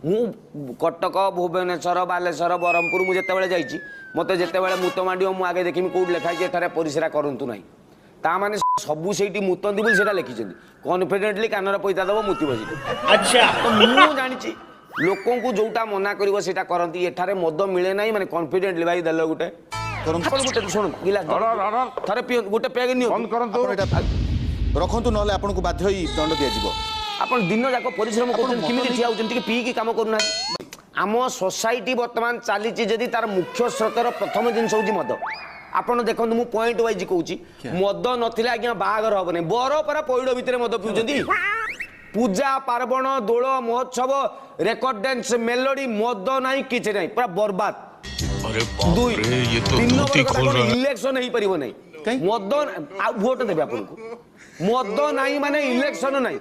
ମୁଁ କଟକ, ଭୁବନେଶ୍ୱର, ବାଲେଶ୍ୱର, ବ୍ରହ୍ମପୁର ମୁଁ ଯେତେବେଳେ ଯାଇଛି, ମୋତେ ଯେତେବେଳେ ମୁତ ମାଡ଼ିବ, ମୁଁ ଆଗେ ଦେଖିବି କୋଉଠି ଲେଖା ହେଇଛି ଏଠାରେ ପରିସ୍ରା କରନ୍ତୁ ନାହିଁ। ତା ମାନେ ସବୁ ସେଇଠି ମୁତନ୍ତି ବୋଲି ସେଇଟା ଲେଖିଛନ୍ତି। କନଫିଡେଣ୍ଟଲି କାନରେ ପଇତା ଦେବ, ମୁତିବ ସେଠି। ତ ମୁଁ ଜାଣିଛି, ଲୋକଙ୍କୁ ଯୋଉଟା ମନା କରିବ ସେଇଟା କରନ୍ତି। ଏଠାରେ ମଦ ମିଳେ ନାହିଁ ମାନେ କନଫିଡେଣ୍ଟଲି ଭାଇ ଦେଲ ଗୋଟେ। କରନ୍ତୁ। ଆପଣ ଗୋଟେ ଶୁଣନ୍ତୁ, ଗିଲାସ ଅର୍ଡର, ଅର୍ଡର। ଥରେ ପିଅନ୍ତୁ, ଗୋଟେ ପେଗ ବନ୍ଦ ନିଅନ୍ତୁ। କରନ୍ତୁ। ଆପଣ ଏଇଟା ରଖନ୍ତୁ, ନହେଲେ ଆପଣଙ୍କୁ ବାଧ୍ୟ ହେଇ ଦଣ୍ଡ ଦିଆଯିବ। ଆପଣ ଦିନ ଯାକ ପରିଶ୍ରମ ଆପଣ କରୁଛନ୍ତି, ମଦ କେମିତି ନେଇ- ଠିଆ ହଉଛନ୍ତି? ଟିକେ ପିଇକି କାମ କରୁନାହାନ୍ତି। ଆମ ସୋସାଇଟି ବର୍ତ୍ତମାନ ଚାଲିଛି ଯଦି, ତାର ମୁଖ୍ୟ ସ୍ରୋତର ପ୍ରଥମ ଜିନିଷ ହଉଛି ମଦ। ଆପଣ ଦେଖନ୍ତୁ, ମୁଁ ପଏଣ୍ଟ ୱାଇଜ କହୁଛି। ମଦ ନଥିଲେ ଆଜ୍ଞା ବାହାଘର ହବନି। ବର ପରା ପଇଡ଼ ଭିତରେ ମଦ ପିଉଛନ୍ତି। ପୂଜା ପାର୍ବଣ, ଦୋଳ ମହୋତ୍ସବ, ରେକର୍ଡ ଡ୍ୟାନ୍ସ, ମେଲୋଡି, ମଦ ନାହିଁ, କିଛି ନାହିଁ, ପୁରା ବର୍ବାଦ। अरे बाप ଦୁଇ रे, ये तो ତିନି धोती ନମ୍ବର କଥା खोल କଣ? रहा है। ଇଲେକ୍ସନ ହେଇପାରିବ ନାହିଁ। କାଇଁ? ମଦ ଆଉ ଭୋଟ ଦେବେ ଆପଣଙ୍କୁ? ମଦ ନାହିଁ ମାନେ ଇଲେକ୍ସନ ନାହିଁ।